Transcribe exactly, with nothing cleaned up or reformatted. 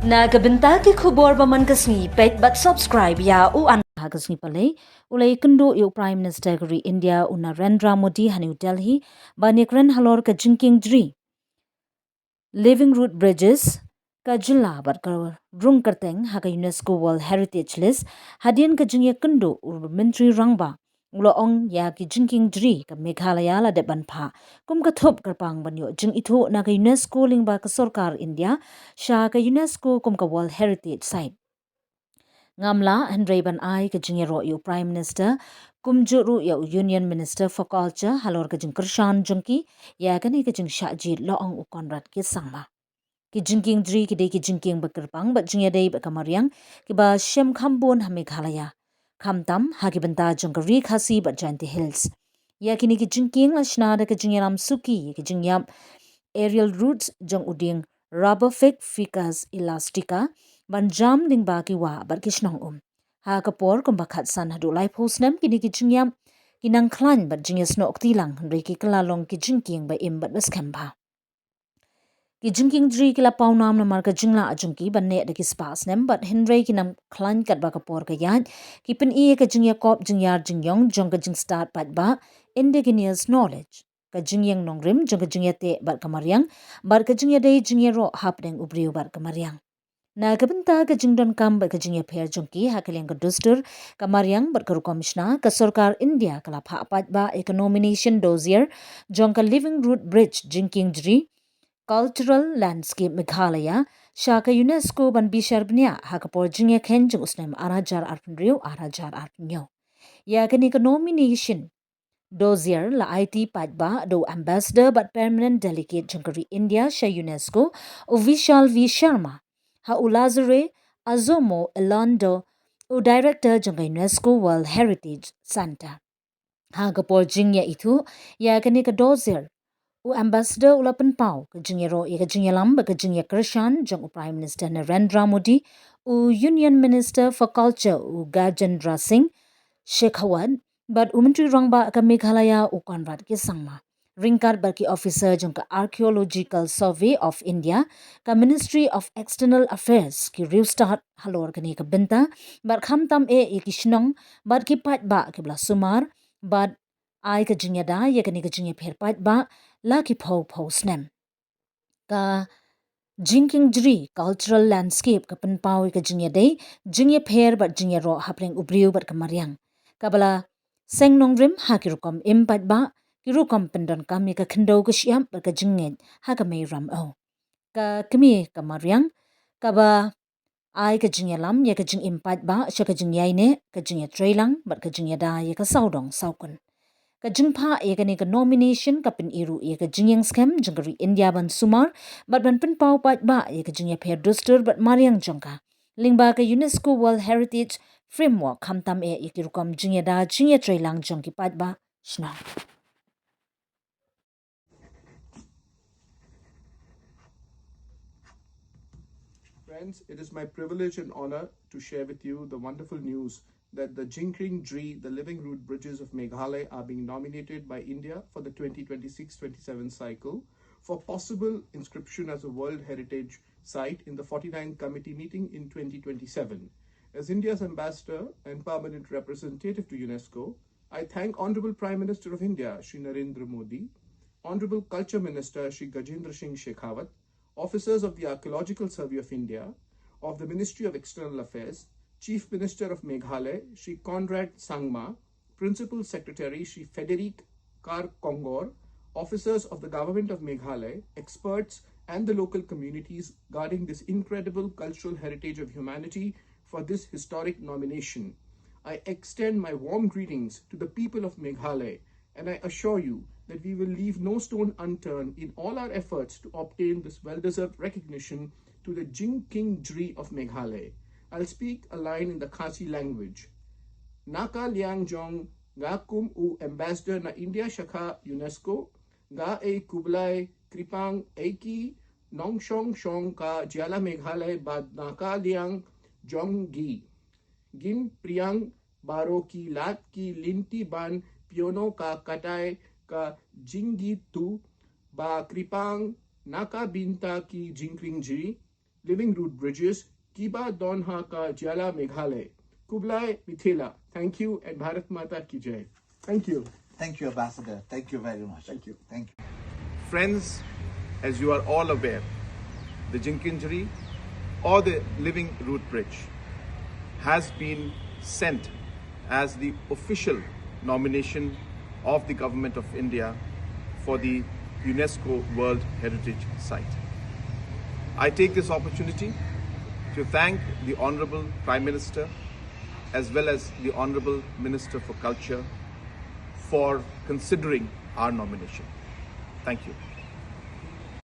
Na ka bynta ki khubor ba man ka sngi, peit bad subscribe ïa u an. Ha ka sngi Palei, u la ïakynduh ïa u Prime Minister ka ri India u Narendra Modi ha New Delhi, ban ïakren halor ka jingkieng jri Living Root Bridges, ka jylla bad ka rung kyrteng ha ka UNESCO World Heritage List, hadien ka jingïakynduh u Myntri Rangbah, u la ong ïa ki jingkieng jri ka Meghalaya la dep ban phah kum ka thup kyrpang ban ïoh jingithuh na ka UNESCO lyngba ka sorkar India sha ka UNESCO kum ka World Heritage Site. Ngam lah hynrei ban ai ka jingïaroh ïa u Prime Minister, kumjuh ruh ïa u Union Minister for Culture, halor ka jingkyrshan jong ki ïa kane ka jingshah jied, la ong u Conrad K Sangma. Ki jingkieng jri ki dei ki jingkieng ba kyrpang bad jingïadei bad ka mariang, kiba shem kham bun ha Meghalaya, khamtam ha ki bynta jong ka Ri Khasi bad Jaintia Hills. Ïa kine ki jingkieng la shna da ka jingïalam suki ïa ki jingïap aerial roots jong u dieng Rubber Fig, Ficus elastica, ban jam lyngba ki wah bad ki shnong um. Ha ka por kumba khatsan haduh laiphew snem, kine ki jingïap ki nang khlaiñ bad jingïasnoh kti lang, hynrei ki kylla long ki jingkieng ba im bad ba skhem bha. Ki jingkieng jri ki la paw nam namar ka jinglah jong ki ban neh da ki spah snem, bad hynrei ki nang khlaiñ katba ka por ka ïaid. Ki pyni ïa ka jingïakop jingïar jingïong jong ka jingstad paidbah, indigenous knowledge, ka jingïeng nongrim jong ka jingïateh bad ka mariang, bad ka jingïadei jingïaroh hapdeng u briew bad ka mariang. Na ka bynta ka jingdonkam bad ka jingïapher jong ki ha ka liang ka dustur, ka mariang bad ka rukom shna, ka sorkar India ka la phah paidbah ïa ka nomination dossier jong ka Living Root Bridge, Jingkieng Jri Cultural Landscape Meghalaya, sha ka UNESCO ban bishar bniah ha ka por jingïakheiñ jong u snem ar hajar arphew hynriew ar hajar arphew hynñiew. Ïa kane ka nomination dossier la aiti paidbah da u Ambassador bad Permanent Delegate jong ka ri India sha UNESCO, u Vishal V Sharma, ha u Lazare Azomo Elondo, u Director jong ka UNESCO World Heritage Centre. Ha ka por jingïaithuh ïa kane ka dossier, u Ambassador u la pynpaw ka jingïaroh ïa ka jingïalam bad ka jingïakyrshan jong u Prime Minister Narendra Modi, u Union Minister for Culture u Gajendra Singh Shekhawat, bad u Myntri Rangbah ka Meghalaya u Conrad K Sangma, ryngkat bad ki officer jong ka Archaeological Survey of India, ka Ministry of External Affairs, ki riewstad halor kane ka bynta, bad khamtam eh ïa ki shnong bad ki paidbah kiba la sumar bad ai ka jingïada ïa kane ka jingïapher paidbah la ki phew phew snem. Ka Jingkieng Jri Cultural Landscape ka pynpaw ïa ka jingïadei jingïapher bad jingïaroh hapdeng u briew bad ka mariang, kaba la seng nongrim ha ki rukom im paidbah, ki rukom pyndonkam ïa ka khyndew ka shyiap bad ka jingngeit ha ka mei ramew. Ka kmie ka mariang kaba ai ka jingïalam ïa ka jingim paidbah sha ka jingïaineh, ka jingïatreilang bad ka jingïada ïa ka sawdong sawkun. Ka jingphah ïa kane ka nomination ka pyni ruh ïa ka jingïeng skhem jong ka ri India ban sumar bad ban pynpaw paidbah ïa ka jingïapher dustur bad mariang jong ka, lyngba ka UNESCO World Heritage Framework, khamtam eh ïa ki rukom jingïada jingïatreilang jong ki paidbah shnong. Friends, it is my privilege and honor to share with you the wonderful news that the Jingkieng Jri, the Living Root Bridges of Meghalaya, are being nominated by India for the twenty twenty-six twenty-seven cycle for possible inscription as a World Heritage Site in the forty-ninth Committee meeting in twenty twenty-seven. As India's ambassador and permanent representative to UNESCO, I thank Honorable Prime Minister of India, Shri Narendra Modi, Honorable Culture Minister, Shri Gajendra Singh Shekhawat, officers of the Archaeological Survey of India, of the Ministry of External Affairs, Chief Minister of Meghalaya, Shri Conrad Sangma, Principal Secretary, Shri Frederick Kar Kongor, officers of the Government of Meghalaya, experts, and the local communities guarding this incredible cultural heritage of humanity for this historic nomination. I extend my warm greetings to the people of Meghalaya, and I assure you that we will leave no stone unturned in all our efforts to obtain this well-deserved recognition to the Jingkieng Jri of Meghalaya. I'll speak a line in the Khasi language. Naka liang jong nga kum u ambassador na India shakha UNESCO, nga ei khublei kyrpang ei ki nongshong shong ka jylla Meghalaya bad naka liang jong ngi. Ngin pyrshang baroh ki lad ki lynti ban pynïoh ka katai ka jingithuh ba kyrpang na ka bynta ki jingkieng jri, Living Root Bridges, kiba don ha ka jylla Meghalaya. Khublei mithela. Thank you and Bharat Mata ki jai. Thank you. Thank you, Ambassador. Thank you very much. Thank you. Thank you. Friends, as you are all aware, the Jinkinjri or the Living Root Bridge has been sent as the official nomination of the Government of India for the UNESCO World Heritage Site. I take this opportunity to thank the Honorable Prime Minister as well as the Honorable Minister for Culture for considering our nomination. Thank you.